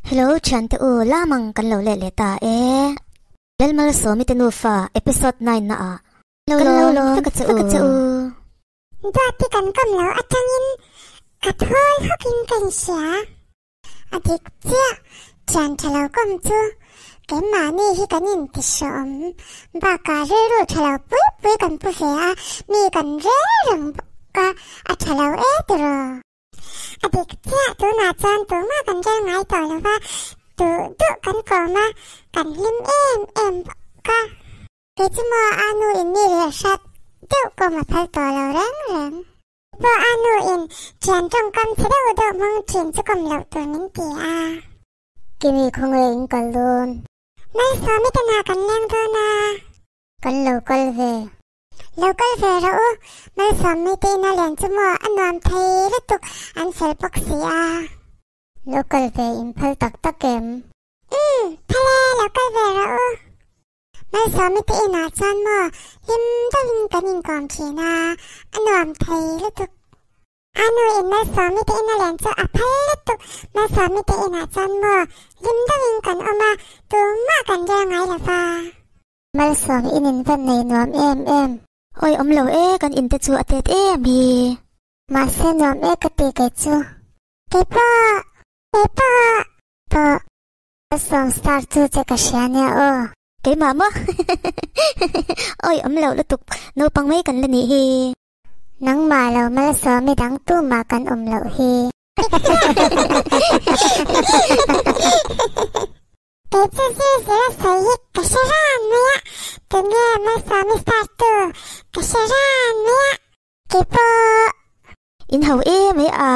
Hello thiante u lamang kan lo leh leh ta e. Lalmalsawmi te nufa episode 9 na ah kan lo lawm vek a che u. Duati kan kawm lo atangin ka thawl hawkin ka inhria. A dik chiah, thian tha lo kawm chu keimahni hi kan inti hreawm. Bakah rilru tha lo pui pui kan pu ve a, mi kan rel reng bawk a, a tha lo e tiraw. A dik chiah, tunah chuan tumah kan rel ngai tawh lo va, duh duh kan kawm a, kan hlim em em bawk a. Kei chu maw a nu in mi reh hrat deuh kawm a phal tawh lo reng reng. Pawh a nu in thian tawngkam chhe deuh deuh hmang thin chu kawm loh tur min ti a. Kimi khawnge in kal dawn? Malsawmi te hna kan leng dawn a. Kan lo kal ve. Lo kal ve rawh u, Malsawmi te ina len chu maw a nuam thei lutuk an fel bawk si a. Lo kal ve in phal tak tak em? Umm, phal e, lo kal ve rawh u. Malsawmi te inah chuan maw hlim deuhin kan inkawm thin a, a nuam thei lutuk. A nu in Malsawmi te ina len chu a phal lutuk. Malsawmi te inah chuan maw hlim deuhin kan awm a, tumah kan rel ngai lo va. Malsawmi in in va nei nuam em em. Awi awm lo e, kan in te chu a tet em hi. Mahse nuam e ka ti kei chu. Kei pawh, kei pawh, pawh. Malsawm star chu che ka hria nia aw. Keimah maw? Awi awm loh lutuk, naupang mai kan la nih hi. Nangmah lo Malsawmi dang tumah kan awm loh hi. Kei chu zir zir a sawi hi ka hre ran mai a, tunge Malsawmi star tu ka hre ran mai a. Kei pawh. In ho em mai a.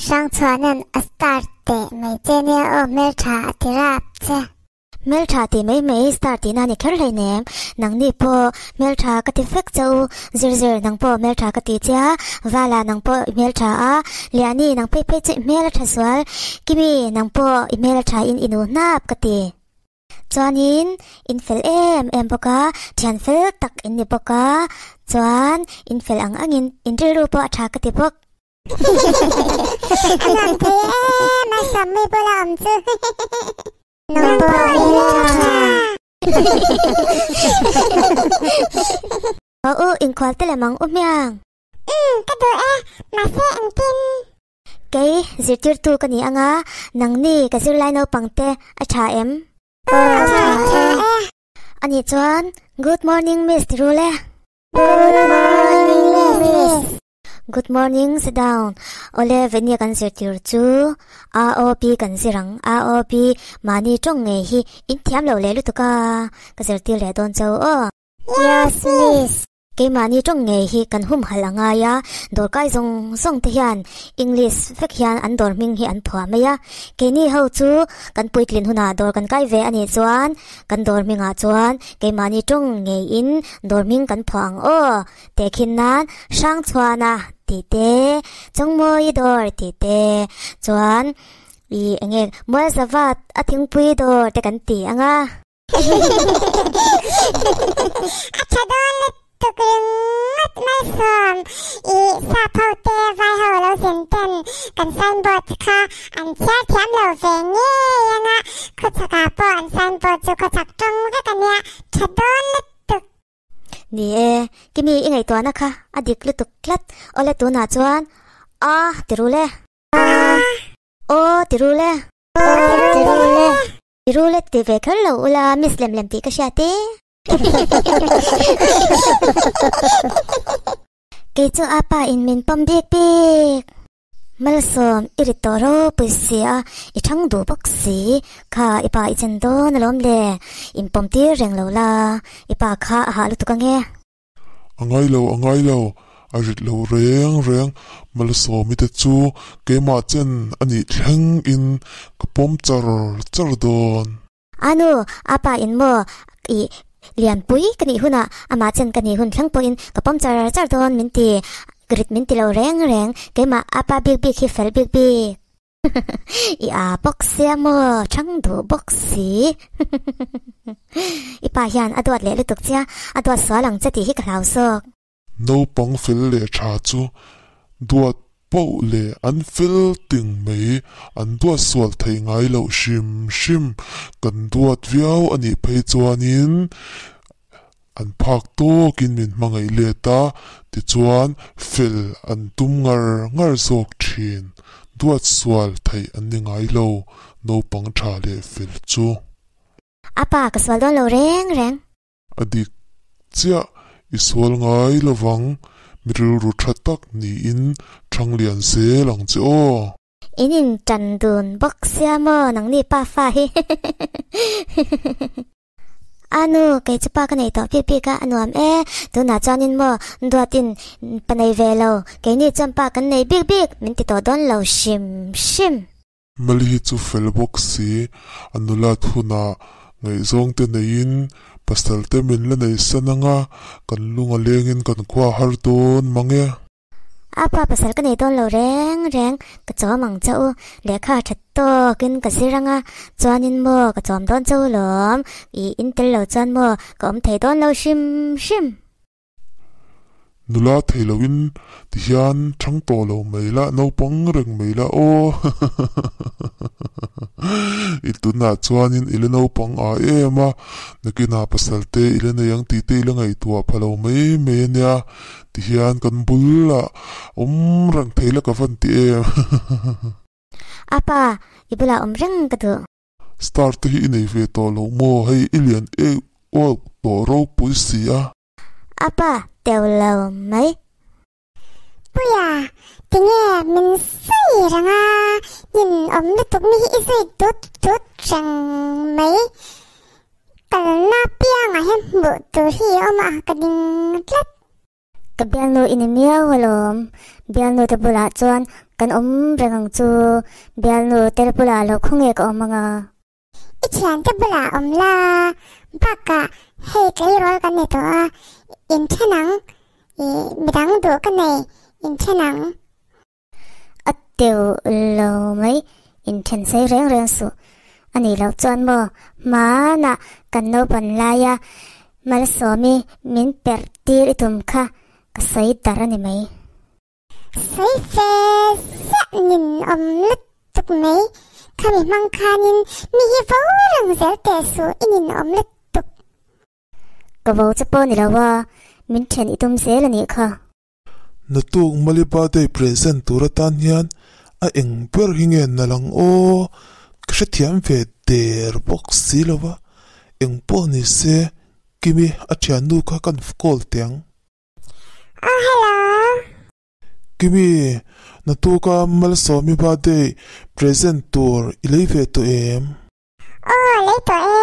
Hrangchhuanan a star teh mai che nia aw hmeltha a ti rap che. Hmeltha tih mai mai star tihna a ni kher hleinem. Nangni pawh hmeltha ka ti vek che u. Zir zir nang pawh hmeltha ka ti che a, Vala nang pawh i hmeltha a, Liani nang phei phei chu i hmel a tha sual, Kimi nang pawh i hmel a tha in i nu hnap ka ti. Chuanin in fel em em bawk a, thian fel tak in ni bawk a, chuan in fel ang angin in rilru pawh a tha ka ti bawk. A nuam thei em a sawmmi bula awm chu. Nang pawh i tha. Haw u, inkhual te lem ang u hmiang. Umm, ka duh e, mahse engtin? Kei zirtirtu ka ni anga, nangni ka zirlai naupang te a tha em? Aw, a tha e. Anih chuan, Good morning miss ti rul e. Good morning miss. Good morning, sit down. Awle, venia kan zirtir chu AOP kan zir ang. AOP mahni tawng ngei hi in thiam lo leh lutuk a, ka zirtir leh dawn chau aw. Yes, miss. Keimahni tawng ngei hi kan humhalh a ngai a, dawrkai zawng zawng te hian English vek hian an dawr hming hi an phuah mai a. Keini ho chu kan puitlin hunah dawr kan kai ve a nih chuan kan dawr hmingah chuan keimahni tawng ngeiin dawr hming kan phuah ang aw. Tehkhin nan Hrangchhuana tih te, Chawngmawi dawr tih te, chuan ih eng nge Mualzavat a thingpui dawr te kan ti ang a. A tha dawn lutuk ringawt Malsawm, ih sap ho te vai ho lo zin ten kan signboard kha an chhiar thiam lo ve ngei ang a, khawchhakah pawh an signboard chu khawchhak tawng vek a nia, tha dawn lutuk. Ni e, Kimi i ngaihtuahna kha a dik lutuk tlat. Awle tunah chuan A ti rul e. A. O ti rul e. O ti rul e. Ti rul e ti ve kher lo ula miss lem lem tih ka hriat e. Kei chu a pa in min pawm bik bik. Malsawm, i rit tawh ropui si a, i thang duh bawk si. Kha, i pa i chen dawn alawm le. Inpawm tir reng lo la, i pa kha a hah lutuk ange. A ngai lo, a ngai lo, a rit lo reng reng. Malsawmi te chu keimah chen a nih thleng in ka pawm char char dawn. A nu, a pa in maw i lianpui ka nih hunah amah chen ka nih hun thleng pawhin ka pawm char char dawn min ti, rit min ti lo reng reng, keimah a pa bik bik hi fel bik bik. I a bawk sia maw, chhang duh bawk si. I pa hian a duat leh lutuk chia, a duat sual ang che tih hi ka hlau zawk. Naupang fel leh tha chu duat. poh leh an fel ting mai, an duat sual thei ngai loh hrim hrim. Kan duat viau a nih phei chuanin an phak tawkin min hmangaih let a, tichuan fel an tum ngar ngar zawk thin. Duat sual theih an ni ngai lo, naupang tha leh fel chu. A pa ka sual dawn lo reng reng. A dik chiah, i sual ngai lovang, mi rilru tha tak niin thang lian zel ang che aw. In in tan dun bawk sia maw nangni pa fa hi. A nu, kei chu pa ka nei tawh bik bik a, a nuam e, tunah chuanin maw duatin pa nei ve lo, keini chuan pa kan nei bik bik min ti tawh dawn lo hrim hrim. Mali hi chu fel bawk si, a nulat hunah ngaihzawng te neiin pasal te min la nei san anga kan lung a lengin kan khua har dawn mang e. A pa pasal ka nei dawn lo reng reng, ka chawm ang che u, lehkha tha tawkin ka zir anga, chuanin maw ka chawm dawn che u lawm, i in tel lo chuan maw ka awm thei dawn lo hrim hrim. Nula thei loin tihian thang tawh lo mai la, naupang reng mai la aw. I tunah chuanin i la naupang a em a, nakinah pasal te i la nei ang tih te i la ngaihtuah pha lo mai mai a nia. Tihian kan bulah awm reng thei la ka van ti em. A pa, i bulah awm reng ka duh. Star te hi i nei ve tawh lo maw? Hei i lian eu awk tawh ropui si a. A pa teuh lo mai. Puia, tinge min sawi reng a, nin awm lutuk mi hi i zui dut dut reng mai. Kalna piangah hian hmuh tur hi i awm a, ka ding tlat. Ka bialnu i ni miau alawm, bialnu te bulah chuan kan awm reng ang chu, bialnu tel bulah lo khawnge ka awm anga. I thiante bulah awm la, bakah hei tleirawl kan ni tawh a, inthen ang, i midang duh ka nei, inthen ang. A teuh lo mai, inthen sei reng reng suh. A nih loh chuan maw, hmanah kan naupan laia Malsawmi min perh tir i tum kha ka sawi dar a ni mai. Sawi fe ziah nin awm lutuk mai, khami hmang khanin mi hi vo reng zel teh suh i nin awm lutuk. Ka vo che pawh ni lo a, min then i tum zel a nih kha. Naktuk Mali birthday present tur atan hian a eng ber hi nge na lang aw, ka hrethiam ve der bawk si lo va, eng pawh ni se Kimi a thiannu kha kan call teh ang. Oh hello. Kimi, naktuka Malsawmi birthday present tur i lei ve tawh em? Aw lei tawh e,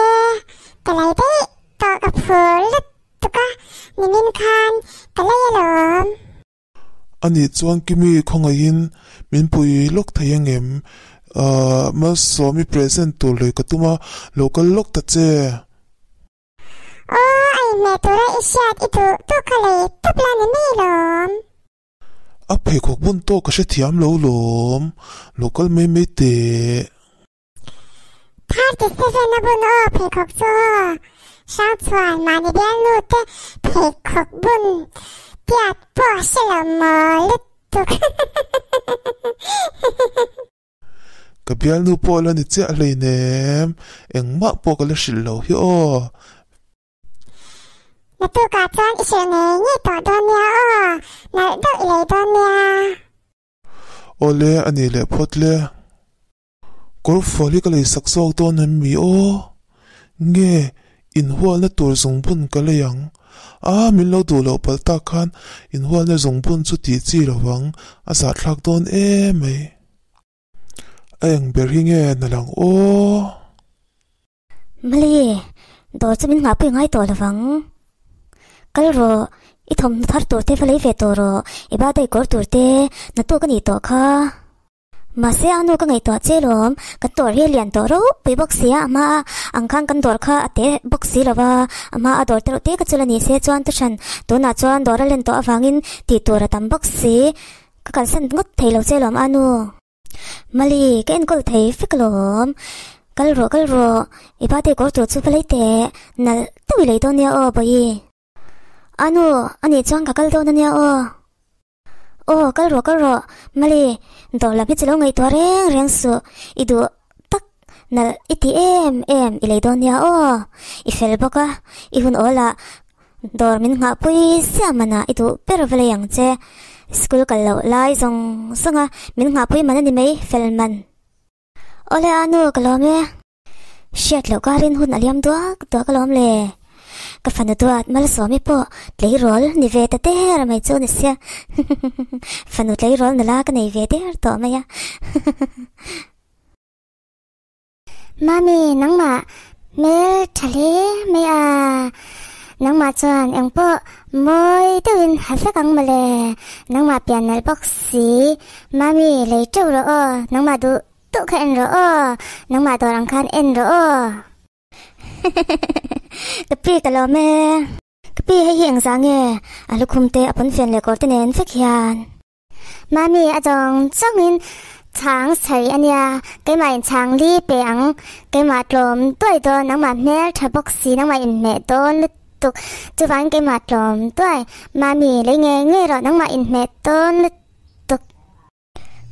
ka lei daih tawh ka phur lutuk a, nimin khan ka lei alawm. Anih chuan Kimi khawngaihin min pui lawk thei angem? Ahh Malsawmi present tur lei ka tum a, lo kal lawk ta che. Aw, a inhmeh tura i hriat i duh duh kha lei tawp la ni mai lawm. A pheikhawk bun tawk ka hrethiam lo lawm, lo kal mai mai teh. 37 a bun aw pheikhawk chu aw, Hrangchhuan mahni bialnu te pheikhawk bun tiat pawh hre lo maw lutuk. Ka bialnu pawh la ni chiah hleinem, engmah pawh ka la hrilh lo hi aw. Naktukah chuan i hrilh ngei ngei tawh dawn nia aw, nalh deuh i lei dawn nia. Awle, a ni leh phawt le. Kawr fual hi ka lei sak zawk dawn em mi aw? Nge inhualna tur zungbun ka lei ang? A, min lo duh loh palh tak khan inhualna zungbun chu tih chi lo vang, a zahthlak dawn em mai. A eng ber hi nge na lang aw? Mali, dawr chu min nghahpui ngai tawh lo vang. Kal rawh, i thawmhnaw thar tur te va lei ve tawh rawh, i birthday kawr tur te, naktuk a nih tawh kha. Mahse a nu ka ngaihtuah che lawm, kan dawr hi a lian tawh ropui bawk si a, a hma ang khan kan dawr kha a te bawk si lo va, a hma a dawr te reuh te ka chul a ni se chuan thuhran tunah chuan dawr a len tawh avangin tih tur a tam bawk si, ka kalsan ngawt thei lo che lawm a nu. Mali, ka enkawl thei vek alawm, kal rawh kal rawh, i birthday kawr tur chu va lei teh, nalh deuh i lei dawn nia aw bawihi. A nu, a nih chuan ka kal dawn a nia aw. Aw kal rawh kal rawh Mali, dawr lam hi chu lo ngaihtuah reng reng suh, i duh tak nalh i ti em em i lei dawn nia aw, i fel bawk a, i hun awl ah dawr min nghah pui siah man ah i duh ber va lei ang che, school kal loh lai zawng zawng a min nghah pui man a ni mai fel man. Awle a nu ka lawm e. Hriat loh karin hun a liam duak duak alawm le. Ka fanu duat Malsawmi pawh tleirawl ni ve ta der mai chu ni sia. Fanu tleirawl nula ka nei ve der tawh mai a. Mami nangmah hmel tha hle mai a, nangmah chuan engpawh mawi deuhin ha vek ang mawle, nangmah pian nalh bawk si, Mami lei teuh rawh aw, nangmah duh Duh kha en rawh aw, nangmah dawr ang khan en rawh aw. Ka pi ka lawm e. Ka pi hei hi engzah nge a lukhum te a pawnfen leh kawr te nen vek hian. Mami a zawng zawngin chhang sawi a nia, keimah in chhang li pe ang, keimah tlawm duai dawn, nangmah hmel tha bawk si, nangmah inhmeh dawn lutuk, chuvangin keimah tlawm duai, Mami lei ngei ngei rawh, nangmah inhmeh dawn lutuk.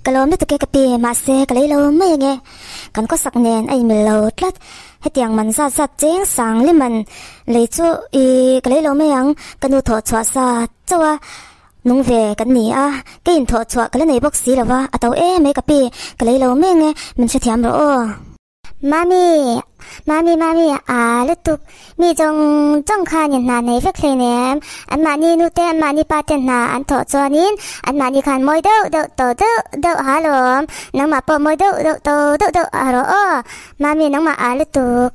Ka lawm lutuk e ka pi, mahse ka lei lo mai ange. Kan khawsak nen a inmil lo tlat. Hetiang man zat zat cheng sang liman lei chu i ka lei lo mai ang, ka nu thawh chhuah sa chauh a nung ve kan ni a, ka inthawh chhuah ka la nei bawk si lo va, a to em mai ka pi, ka lei lo mai ange, min hrethiam rawh aw. Mami, Mami, Mami, a lutuk, mi zawng zawng khan in hna nei vek hleinem, anmahni nu te anmahni pa te hna an thawh chuanin anmahni khan mawi deuh deuh to deuh deuh ha lawm, nangmah pawh mawi deuh deuh to deuh deuh a rawh aw, Mami nangmah a lutuk.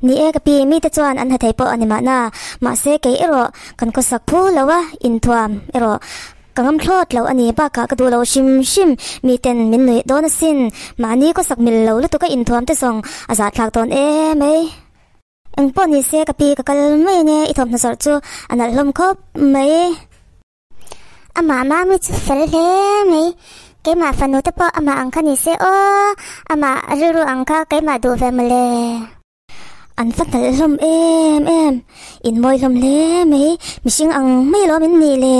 Ni e ka pi, mite chuan an ha thei pawh a ni mahna, mahse kei erawh kan khawsak phu lo a, inthuam erawh Ka ngam thlawt lo a ni, bakah ka duh lo hrim hrim, miten min nuih dawn asin, mahni khawsak mil lo lutuk a inthuam te zawng a zahthlak dawn em mai. Engpawh ni se ka pi ka kal mai ange, i thawmhnaw zawrh chu a nalh hlawm khawp mai. Amah Mami chu fel hle mai, keimah fanu te pawh amah ang kha ni se aw, amah rilru ang kha keimah duh ve mawle. An va hnalh hlawm em em, in mawi hlawm hle mai, mihring ang mai alawm in nih le,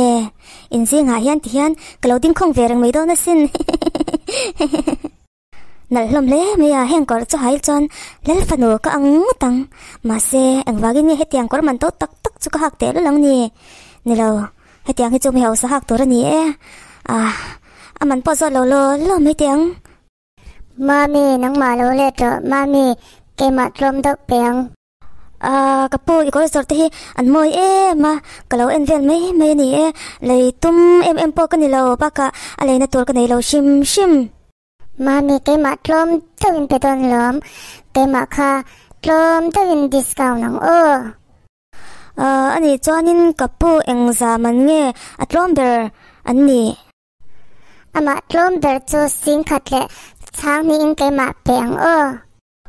in zingah hian ti hian ka lo ding khawng ve reng mai dawn asin Nalh hlawm hle mai a, heng kawr chu hail chuan lal fanu ka ang ngawt ang, mahse engvangin nge hetiang kawr man to tak tak chu ka hak teh lul ang ni, nilo hetiang hi chu mi hausa hak tur a ni e, ah a man pawh zawt lo law law mai teh ang. Mami, nangmah lo let rawh. Mami, keimah tlawm deuh pe ang. Ah, ka pu, i kawr zawrh te hi an mawi em a, ka lo en vel mai mai a ni e. Lei tum em em pawh ka ni lo, bakah a leina tur ka nei lo hrim hrim. Mami, keimah tlawm deuhin pe dawn lawm. Keimah kha tlawm deuhin discount ang aw. Ah, a nih chuanin ka pu engzah man nge a tlawm ber an nih? Amah tlawm ber chu sing khat leh chhang hnihin keimah pe ang aw.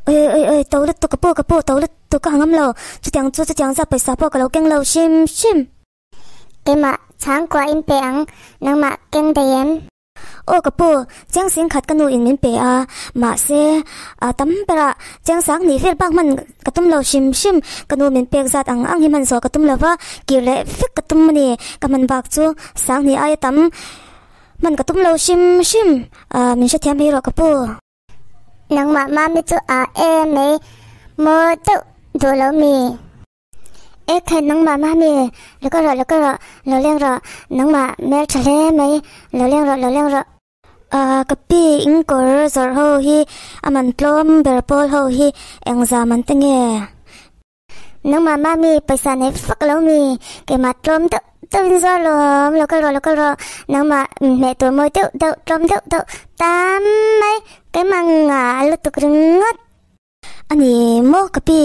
Oi oi oi, to lutuk ka pu ka pu, to lutuk ka ha ngam lo, chutiang chu chutiang zat pawisa pawh ka lo keng lo hrim hrim. Keimah chhang kuahin pe ang, nangmah keng daih em? Aw ka pu, chiang sing khat ka nu in min pe a, mahse a tam berah chiang sang hnih vel bak hman ka tum lo hrim hrim, ka nu min pek zat ang ang hi hman zawh ka tum lo va, kir leh vek ka tum a ni, ka hman bak chu sang hnih aia tam hman ka tum lo hrim hrim, ah min hrethiam hei rawh ka pu. Nangmah mami chu a em mai maw deuh duh lo mi? E khain nangmah mami, lo kal rawh lo kal rawh, lo leng rawh, nangmah hmeltha hle mai, lo leng rawh lo leng rawh. Ah ka pi ing kawr zawrh ho hi a man tlawm ber pawl ho hi engzah man te nge? Nangmah mami pawisa nei fak lo mi, keimah tlawm deuh deuh in zuar lawm, lo kal rawh lo kal rawh, nangmah hmeh tur mawi deuh deuh tlawm deuh deuh tam mai, keimah ngah lutuk ringawt. A ni maw ka pi,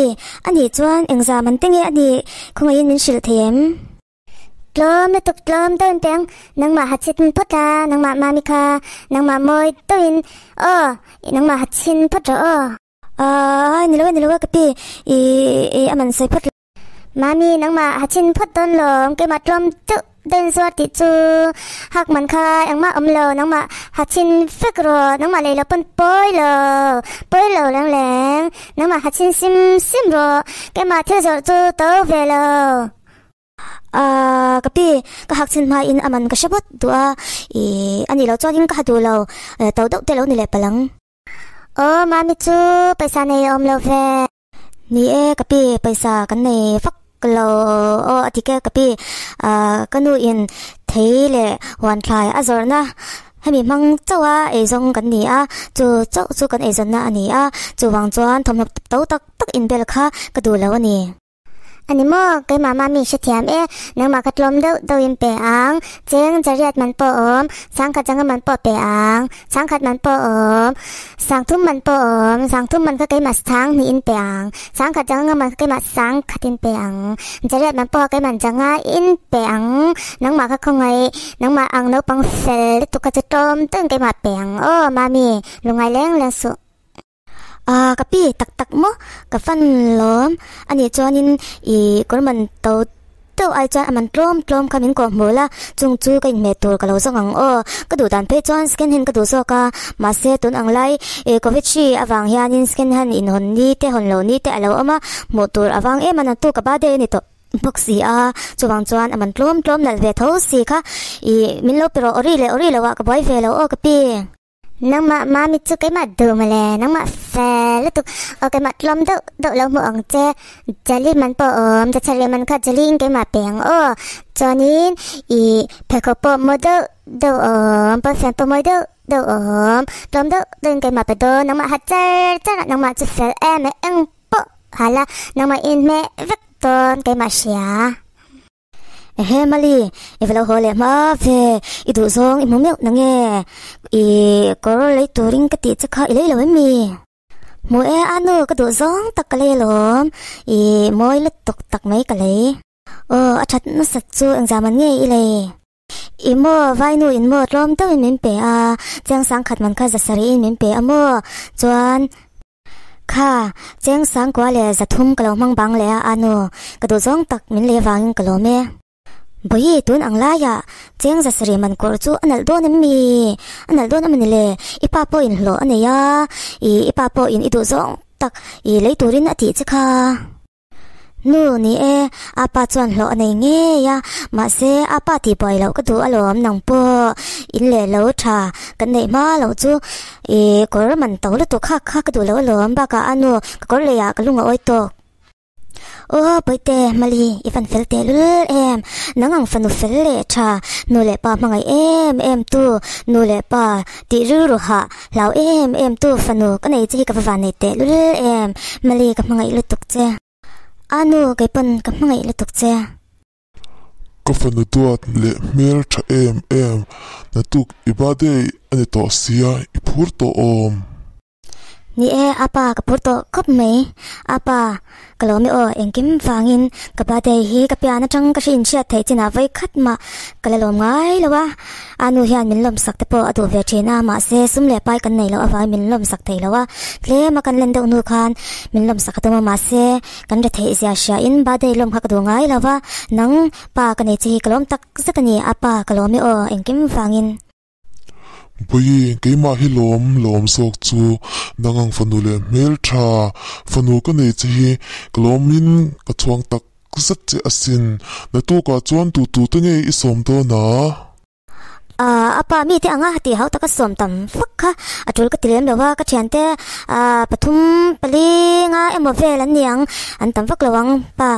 a nih chuan engzah man te nge a nih khawngaihin min hrilh thei em? Tlawm lutuk tlawm deuhin teng, nangmah ha chhin phawt la, nangmah mami kha, nangmah mawi deuhin aw, nangmah ha chhin phawt rawh aw. Aaa, ni lo e, ni lo e ka pi, i, i a man sawi phawt la. Mami, nangmah ha chhin phawt dawn lawm, keimah tlawm deuh deuhin zuar tih chu hak man kha engmah awm lo, nangmah ha chhin vek rawh, nangmah lei lo pawn pawi lo, pawi lo leng leng, nangmah ha chhin sim sim rawh, keimah thil zawrh chu to ve lo. Ahh ka pi, ka hak chhin hmain a man ka hre bawt duh a, ih a nih loh chuanin ka ha duh lo, to deuh te lo ni leh palh ang. Aw mami chu pawisa nei a awm lo ve. Ni e ka pi, pawisa kan nei vak lo aw a ti ke ka pi, ahh ka nu in thei leh huan thlai a zawrhna hemi hmang chauh a eizawng kan ni a, chu chauh chu kan eizawnna a ni a, chuvang chuan thawmhnaw to tak tak inbel kha ka duh lo a ni. A ni maw? Keimah mami hrethiam e, nangmah ka tlawm deuh deuhin pe ang, cheng jariat man pawh awm, sangkhat changa man pawh pe ang, sangkhat man pawh awm, sangthum man pawh awm, sangthum man kha keimah sang hnihin pe ang, sangkhat changa man kha keimah sangkhatin pe ang, jariat man pawh keimah changa in pe ang, nangmah kha khawngaih, nangmah ang naupang fel lutuk kha chu tlawm deuhin keimah pe ang aw mami, lungngai leng leng suh. Ah ka pi tak tak maw ka fan lawm a nih chuanin ih kawr man to deuh ai chuan a man tlawm tlawm kha min kawh hmu la chung chu ka inhmeh tur ka lo zawng ang aw ka duh dan phei chuan second hand ka duh zawk a mahse tun ang lai ih covid hri avang hianin second hand inhawn ni te hawn loh ni te a lo awm a hmuh tur avang em a naktuk ka birthday a ni tawh bawk si a chuvang chuan a man tlawm tlawm nalh ve tho si kha ih min lo pe rawh awri leh awri loh ah ka buai ve lo aw ka pi. Nangmah mami chu keimah duh mawle, nangmah fel lutuk aw keimah tlawm deuh deuh lo hmuh ang che, Jali man pawh awm, Jachhar leh man kha Jali in keimah pe ang aw, chuanin ih pheikhawk pawh mawi deuh deuh awm, pawnfen pawh mawi deuh deuh awm, tlawm deuh deuh in keimah pe dawn, nangmah ha char char ah nangmah chu fel em eng pawh hala nangmah inhmeh vek dawn keimah hria. Ehe Mali, i va lo haw leh hma ve, i duh zawng i hmu meuh na nge? I kawr lei turin ka tih che kha i lei lo em mi? Hmu e a nu, ka duh zawng tak ka lei alawm, i mawi lutuk tak mai ka lei. Aw, a that nasat chu engzah man nge i lei? I maw, vainu in maw tlawm deuhin min pe a, chiang sangkhat man kha zasarih in min pe a maw? Chuan. Kha, cheng sangkua leh zathum ka lo hmang bang leh a, anu, ka duh zawng tak min lei avangin ka lawm e. Bawihi, tun ang laiah cheng zasarih man kawr chu a nalh dawn em mi? A nalh dawn em a ni le, i pa pawhin hlawh a nei a, i pa pawhin i duh zawng tak i lei turin a tih che kha. Nu ni e, apa chuan hlawh a nei ngei a, mahse apa tih buai loh ka duh alawm nang pawh in leh lo tha kan neih hma loh chu ih kawr man to lutuk kha kha ka duh loh alawm bakah a nu ka kawr lei ah ka lung a awi tawk. Aw Bawihte Mali i van fel teh lul em, nang ang fanu fel leh tha nu leh pa hmangaih em em tu nu leh pa tih rilru hah Hlau em em tu fanu ka nei che hi ka va van nei teh lul em, Mali ka hmangaih lutuk che. A nu kei pawn ka hmangaih lutuk che. Ka fanu duat leh hmel tha em em, naktuk i birthday a ni tawh sia i phur tawh awm. Ni e apa ka phur tawh khawp mai, apa Ka lawm e aw, engkim vangin ka birthday hi ka pian atang ka hre inhriat theih chinah vawi khat mah ka la lawm ngai lo a, a nu hian min lawmsak te pawh a duh ve thin a, mahse sum leh pai kan nei loh avangin min lawmsak thei lo a, tlem a kan len deuh hnu khan min lawmsak a tum a, mahse kan re theih zia hria in birthday lawm kha ka duh ngai lo va, nang pa ka nei che hi ka lawm tak zet a ni, a pa ka lawm e aw, engkim vangin. Bawihi, keimah hi lawm lawm zawk chu nang ang fanu leh hmeltha fanu ka nei che hi ka lawmin ka chhuang tak zet che asin. Naktukah chuan tu tu te nge i sawm dawn a? Ahh, a pa mite anga tih hau taka sawm tam fak kha a tul ka ti lem lo a, ka thiante ahh pathum pali nga emaw vel an ni ang, an tam vak lo ang pa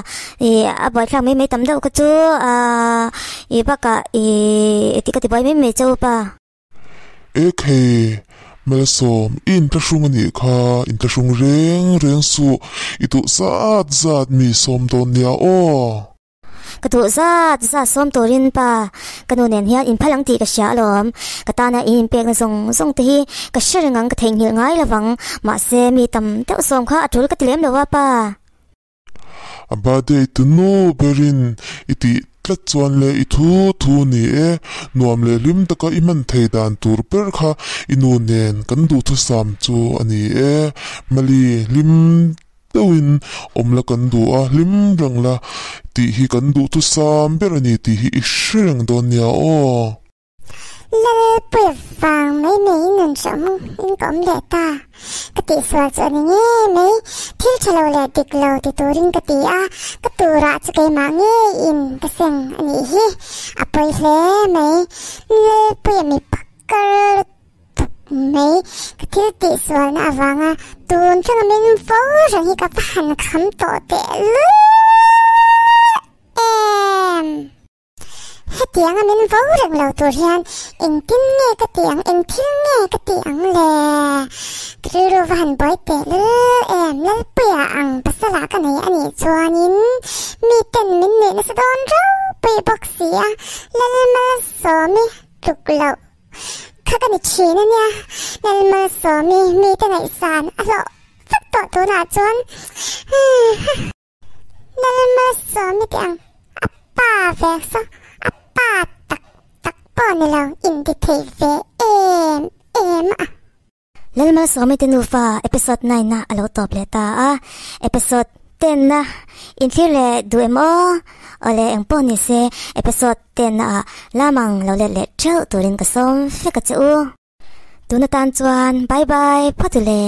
ih a buaithlak mai mai tam deuh kha chu ahh. I bakah i ti ka ti buai mai mai che u pa. Ekhei, Malsawm, i inthlahrung a nih kha, inthlahrung reng reng suh, i duh zat zat mi sawm dawn nia aw. Ka duh zat zat sawm turin pa, ka nu nen hian inphal ang tih ka hria alawm, ka tana i inpekna zawng zawng te hi ka hre reng ang ka theihnghilh ngai lovang, mahse mi tam deuh sawm kha a tul ka ti lem lo a pa. A birthday tu nu berin i tih tlat chuan le i thu thu ni e, nuam leh hlim taka i hman thei dan tur ber kha i nu nen kan duhthusam chu a ni e. Mali hlim deuhin awm la kan duh a, hlim reng la tih hi kan duhthusam ber a ni tih hi i hre reng dawn nia aw. Lalpuia vang mai mai in nun hrehawm in ka awm leh ta. Ka tihsual chu a ni ngei mai, thil tha lo leh dik lo ti turin ka ti a, ka turah chu keimah ngeiin ka seng a nih hi, a pawi hle mai. Lalpuia mi pakar lutuk mai, ka thil tihsualna avanga tun thlanga min vo reng hi ka va han kham tawh tehlul em! Hetianga min vo reng lo tur hian engtin nge ka tih ang, eng thil nge ka tih ang le? Ka rilru va han buai teh lul em, Lalpuia ang pasala ka nei a nih chuanin miten min neih nasa dawn ropui bawk si a, Lalmalsawmi tluk loh kha ka ni thin a nia, Lalmalsawmi mite ngaihsan a hlawh vek tawh tunah chuan. Lalmalsawmi te ang a pa ve saw a pa tak tak pawh ni lo inti thei ve em em a. Lalmalsawmi te nufa episode 9 na a lo tawp leh ta a, episode 10 na inthlir leh duh em aw? Awle engpawh ni se episode 10 na ah lamang lo let leh theuh turin ka sawm vek a che u. Tun atan chuan bye bye phawt u le.